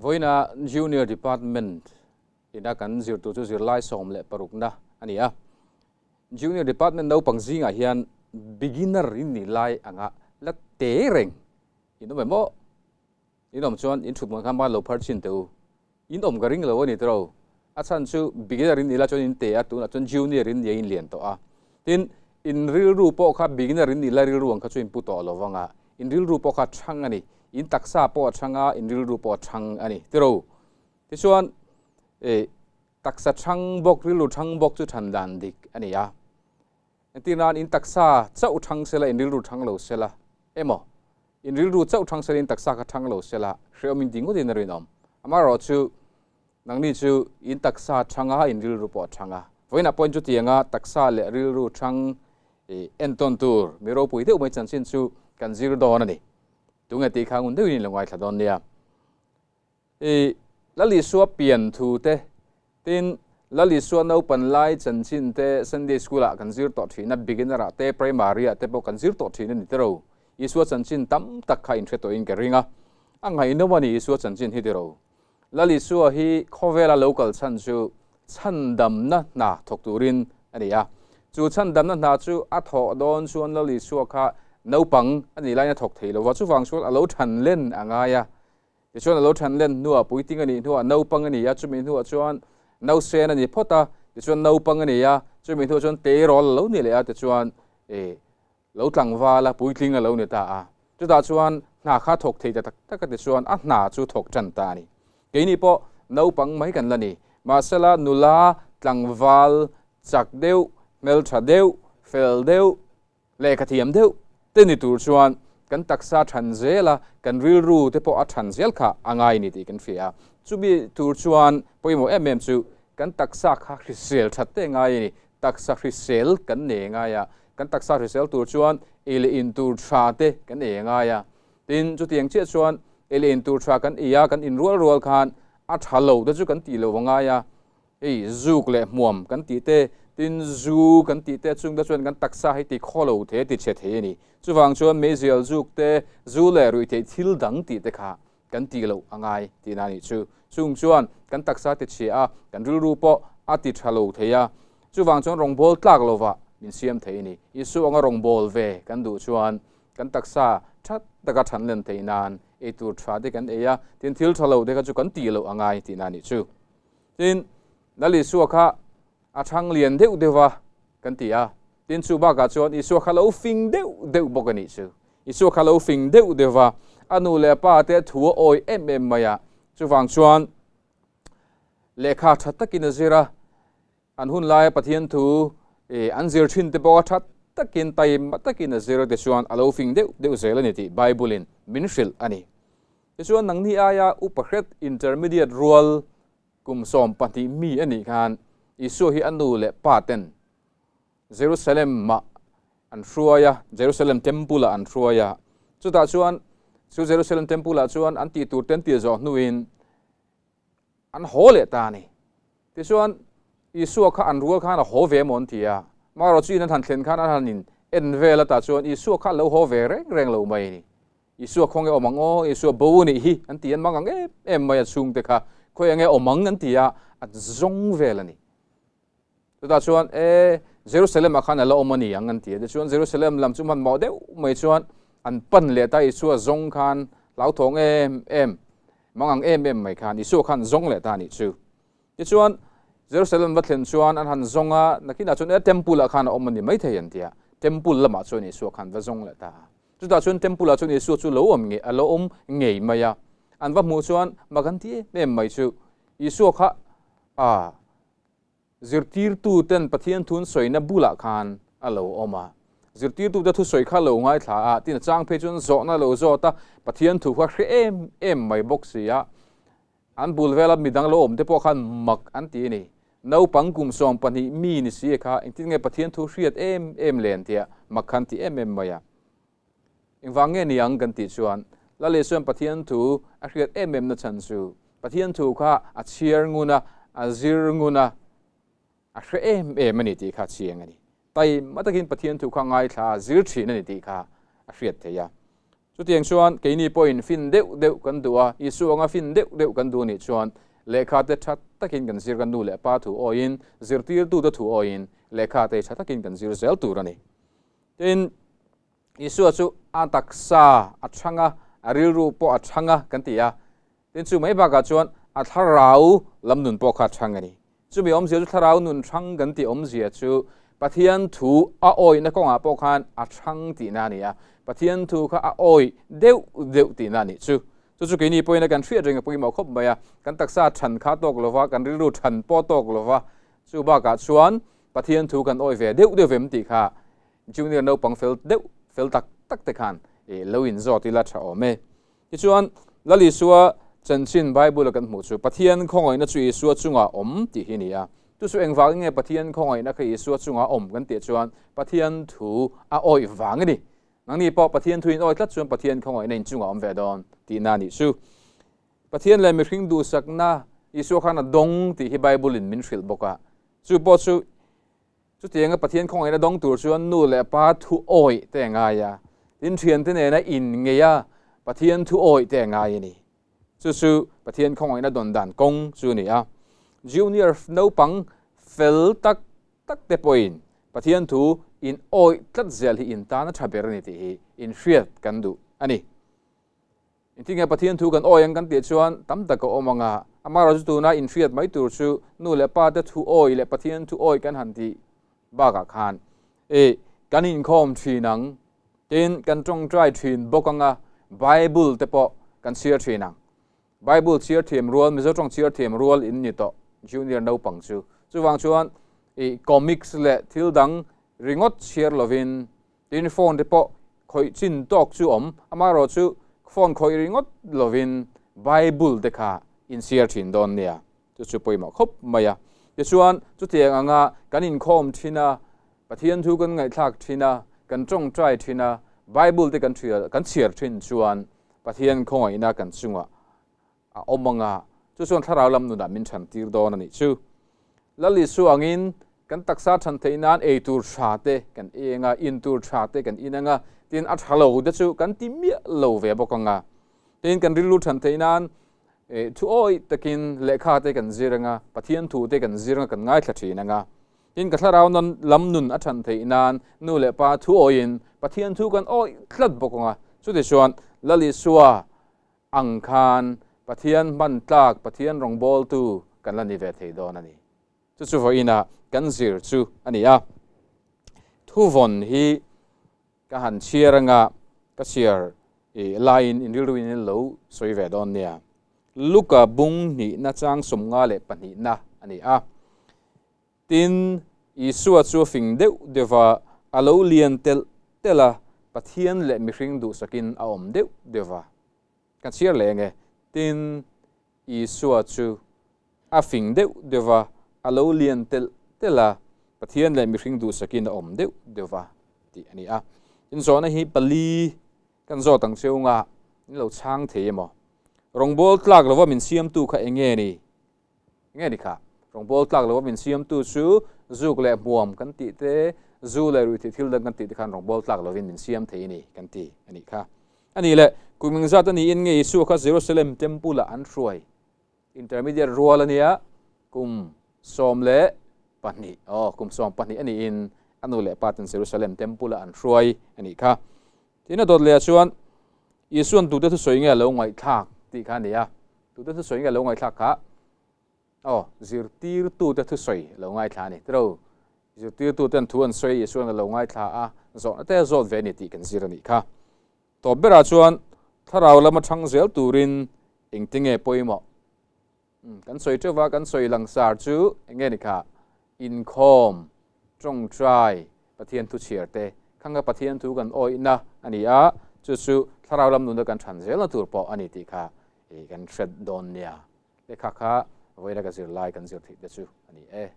Vawiina Junior Department ina kan zir tur chu zirlai 16na a ni a. Junior Department naupang zingah hian beginner in nih lai anga la te reng in awm em aw? In awm chuan in thut hmuh khan ban lo phar chin teh u. In awm ka ring lo a ni tawh. A chhan chu beginner in nih lai chuan in te a, tunah chuan junior in nia in lian tawh a. Tin, in rilru pawh kha beginner in nih lai rilru ang kha chu in pu tawh lo vang a, in rilru pawh kha a chhang a ni. In taksa pawh a chhang a, in rilru pawh a chhang a ni tiro. Tichuan, eh, taksa chhang bawk, rilru chhang bawk chu chhan dan dik a ni a. Entir nan, in taksa chauh chhang sela, in rilru chhang lo sela, emaw, in rilru chauh chhang sela, in taksa kha chhang lo sela, hrehawm in ti ngawtin a rinawm. Amaherawhchu, Nangni chu in taksa thang a, in rilru pawh a thang a. Vawiinah pawhin chutianga taksa leh rilru thang entawn tur mi ropui deuh mai chanchin chu kan zir dawn a ni. Tunge tih kha ngun deuhin in lo ngaithla dawn nia. I Lal Isua pian thu te, tin Lal Isua naupan lai chanchin te Sunday School ah kan zir tawh thin a, beginner ah te, primary ah te pawh kan zir tawh thin a ni tiro. Isua chanchin tam tak kha in hre tawhin ka ring a, a ngaihnawm a ni Isua chanchin hi tiro. Lal Isua hi khawvela lo kal chhan chu chhandamna hna thawk turin a ni a. Chu chhandamna hna chu a thawh dawn chuan Lal Isua kha naupang a nih laiin a thawk thei lo va, chuvang chuan a lo than len a ngai a. Tichuan a lo than len hnuah puitling a nih hnuah naupang a ni a, chumi hnuah chuan nausen a ni phawt a, tichuan naupang a ni a, chumi hnuah chuan tleirawl a lo ni leh a, tichuan Lo tlangval a puitling a lo ni ta a, chutah chuan hna kha thawk thei ta tak tak a ti chuan a hna chu thawk tan ta a ni. Keini pawh naupang mai kan la ni, mahsela nula tlangval chak deuh, hmeltha deuh, fel deuh, lehkha thiam deuh te ni tur chuan kan taksa than zel a, kan rilru te pawh a than zel kha a ngai ni tih kan hria a. Chumi tur chuan pawimawh em em chu kan taksa kha hrisel that te ngai a ni, taksa hrisel kan nei ngai a, Kan taksa hrisel tur chuan ei leh in tur tha te kan ei a ngai a. Tin, chutiang chiah chuan ei leh in tur tha kan ei a, kan in rual rual khan a tha lo te chu kan tih lo a ngai a. Hei zuk leh hmuam kan tih te, tin zu kan tih te chung te chuan kan taksa hi ti khaw lo thei a, ti chhe thei a ni. Chuvang chuan meizial zuk te, zu leh ruihtheih thil dang tih te kha kan tih loh a ngai tihna a nih chu. Chung chuan kan taksa ti chhia a, kan rilru pawh a ti tha lo thei a. Chuvang chuan rawngbâwl tlâk lovah min siam thei a ni. Isua anga rawngbâwl ve kan duh chuan kan taksa tha taka than len theih nan ei tur tha te kan ei a, tin thil tha lo te kha chu kan tih loh a ngai tihna a nih chu. Tin, Lal Isua kha a thang lian deuh deuh va kan ti a, tin chu bakah chuan Isua kha lo fing deuh deuh bawk a nih chu. Isua kha lo fing deuh deuh va, a nu leh a pa te thu a awi em em mai a, chuvang chuan lehkha tha takin a zir a, an hun laia Pathian thu an zir thin te pawh a tha takin taima takin a zir tichuan a lo fing deuh deuh zel a ni tih Bible in min hrilh a ni. Tichuan nangni aia upa hret intermediate rual Kum 12 mi a nih khan Isua hi a nu leh pa ten Jerusalem ah an hruai a, Jerusalem Temple ah an hruai a. Chutah chuan chu Jerusalem Temple ah chuan an tih tur te an tih zawh hnuin an haw leh ta a ni. Tichuan Isua kha an rual khan a haw ve emaw an ti a, marawh chu in an han thlen khan an han in en vel a tah chuan Isua kha a lo haw ve reng reng lo mai a ni. Isua khaw nge awm ang aw, Isua bo a nih hi an ti an mang ang em em mai a chhungte kha khawi enge awm ang an ti a, a zawng vel a ni. Chutah chuan e Jerusalem ah khan a la awm a ni ang an ti a, tichuan Jerusalem lam chu hmanhmawh deuh mai chuan an pan leh ta Isua zawng khan hlauthawng em em mang ang em em mai khan Isua khan zawng leh ta a nih chu. Tichuan Jerusalem va thlen chuan an han zawng a, nakinah chuan e temple ah khan a awm a ni maithei an ti a, temple lamah chuan Isua khan va zawng leh ta a. Chutah chuan temple ah chuan Isua chu lo awm ngei, a lo awm ngei mai a. An va hmuh chuan mak an ti em em mai chu. Isua kha a zirtirtu ten Pathian thu an sawina bulah khan a lo awm a. Zirtirtute thusawi kha lo ngaithla a, tin a chang phei chuan zawhna lo zawt a, Pathian thu kha hre em em mai bawk si a. An bul vela midang lo awm te pawh khan mak an ti a ni. Naupang kum 12 mi ni si kha engtin nge Pathian thu hriat em em len tia mak khan ti em em mai a. Engvang nge ni ang kan tih chuan Lal Isuan Pathian thu a hriat em em na chhan chu Pathian thu kha a chhiar ngun a, a zir ngun a, a hre em em a ni tih kha a chiang a ni. Taima takin Pathian thu kha ngaithla a zir thin a ni tih kha a hriat theih a. Chutiang chuan keini pawhin fin deuh deuh kan duh a, Isua anga fin deuh deuh kan duh anih chuan lehkha te tha takin kan zir, kan nu leh pa thu awiin, zirtirtute thu awiin lehkha te tha takin kan zir zel tur a ni. Tin, Isua chu a taksa a chhang a, a rilru pawh a chhang a kan ti a. Tin, chu mai bakah chuan a thlarau lam nun pawh kha a chhang a ni. Chumi awmzia chu thlarau nun chhang kan tih awmzia chu Pathian thu a awihna kawngah pawh khan a chhang tihna a ni a, Pathian thu kha a awih deuh deuh tihna a nih chu. Chu chu keini pawhin a kan hriat reng a pawimawh khawp mai a, kan taksa chhan kha tawk lova, kan rilru chhan pawh tawk lova, chu bakah chuan Pathian thu kan awih ve deuh deuh vem tih kha Junior naupang fel deuh fel tak tak te khan lo inzawt ila tha awm e. Tichuan, Lal Isua chanchin Bible-a kan hmuh chu Pathian khawngaihna chu Isua chungah awm tih hi a ni a. Chu chu engvangin nge Pathian khawngaihna kha Isua chungah awm kan tih chuan Pathian thu a awih vang a ni. Nangni pawh Pathian thu in awih tlat chuan Pathian khawngaihna in chungah awm ve dawn tihna a nih chu. Pathian leh mihring duhsakna Isua khan a dawng tih hi Bible-in min hrilh bawk a. Chu pawh chu Chutianga Pathian khawngaihna dawng tur chuan nu leh pa thu awih te a ngai a, tin thiante nena in ngei a Pathian thu awih te a ngai a ni. Chu chu Pathian khawngaihna dawn dan kawng chu a ni a. Junior naupang fel tak tak te pawhin Pathian thu in awih tlat zel hi in tan a tha ber a ni tih hi in hriat kan duh a ni. Engtinge Pathian thu kan awi ang kan tih chuan tam tak a awm ang a, amaherawh chu tuna inhriat mai tur chu nu leh pa te thu awi leh Pathian thu awi kan han tih bakah khan e kan inkhawm thin ang, tin kan tawngtai thin bawk ang a, Bible te pawh kan chhiar thin ang. Bible chhiar thiam rual, Mizo tawng chhiar thiam rual in ni tawh junior naupang chu. Chuvang chuan i comics leh thil dang ringawt chhiar lovin Tin, phone te pawh khawih chin tawk chu awm, amaherawh chu phone khawih ringawt lovin Bible te kha in share thin dawn nia, chu chu pawimawh khawp mai a. Tichuan, chutiang anga kan inkhawm thin a, Pathian thu kan ngaihthlak thin a, kan tawngtai thin a, Bible te kan kan chhiar thin chuan Pathian khawngaihna kan chungah a awm ang a, chu chuan thlarau lam nunah min than tir dawn a nih chu. Lal Isua angin kan taksa than theih nan ei tur tha te kan ei ang a, in tur tha te kan in ang a, tin a tha lo te chu kan ti miah lo ve bawk ang a. Tin kan rilru than theih nan thu awih takin lehkha te kan zir ang a, Pathian thu te kan zir ang a, kan ngaithla thin ang a. Tin ka thlarau lam nun a than theih nan nu leh pa thu awihin Pathian thu kan awih tlat bawk ang a. Chutichuan Lal Isua ang khan Pathian hman tlak, Pathian rawngbawltu kan la ni ve thei dawn a ni. Chu chu vawiinah kan zir chu a ni a. Thuvawn hi ka han chhiar anga ka chhiar laiin in rilruin in lo sawi ve dawn nia. Luka bung hnihna chang 52na a ni a. Tin, Isua chu a fing deuh deuh va, a lo lian telh telh a, Pathian leh mihring duhsakin a awm deuh deuh va. Ka chhiar leh enge? Tin, Isua chu a fing deuh deuh va, a lo lian telh telh a, Pathian leh mihring duhsakin a awm deuh deuh va, tih a ni a. Tin, zawhna hi pali kan zawt ang cheu nga, in lo chhang thei emaw? Rawngbâwl tlâk lova min siamtu kha enge ni? Nge ni kha? Rawngbâwl tlâk lova min siamtu chu zûk leh hmuam kan tih te, zu leh ruihtheih thil dang kan tih te khan rawngbâwl tlâk lovin min siam thei a ni kan ti a nih kha. A nih leh, kum engzat a niin nge Isua kha Jerusalem Temple-ah an hruai? Intermediate rual a nia, kum 12, aw, kum 12 a niin a nu leh pa ten Jerusalem Temple-ah an hruai a nih kha. Tin, a dawt lehah chuan Isua'n tute thusawi nge a lo ngaihthlâk tih kha a ni a. Tute thusawi nge a lo ngaihthlâk kha? Aw, zirtîrtute thusawi a lo ngaithla a ni. Tiro, zirtîrtuten thu an sawi a, Isua'n a lo ngaithla a, zawhna te a zawt ve a ni tih kan zir a nih kha. Tawp berah chuan thlarau lama ṭhang zêl tûrin engtinge pawimawh? Kan sawi teuh va, kan sawi langsar chu eng nge ni kha? Inkhawm, tawngtai, Pathian thu chhiar te, khang kha Pathian thu kan awihna a ni a, chu chu thlarau lam nuna kan than zelna tur pawh a ni tih kha kan hre dawn nia. Lehkha kha vawiina ka zirlai kan zir theih te chu a ni e.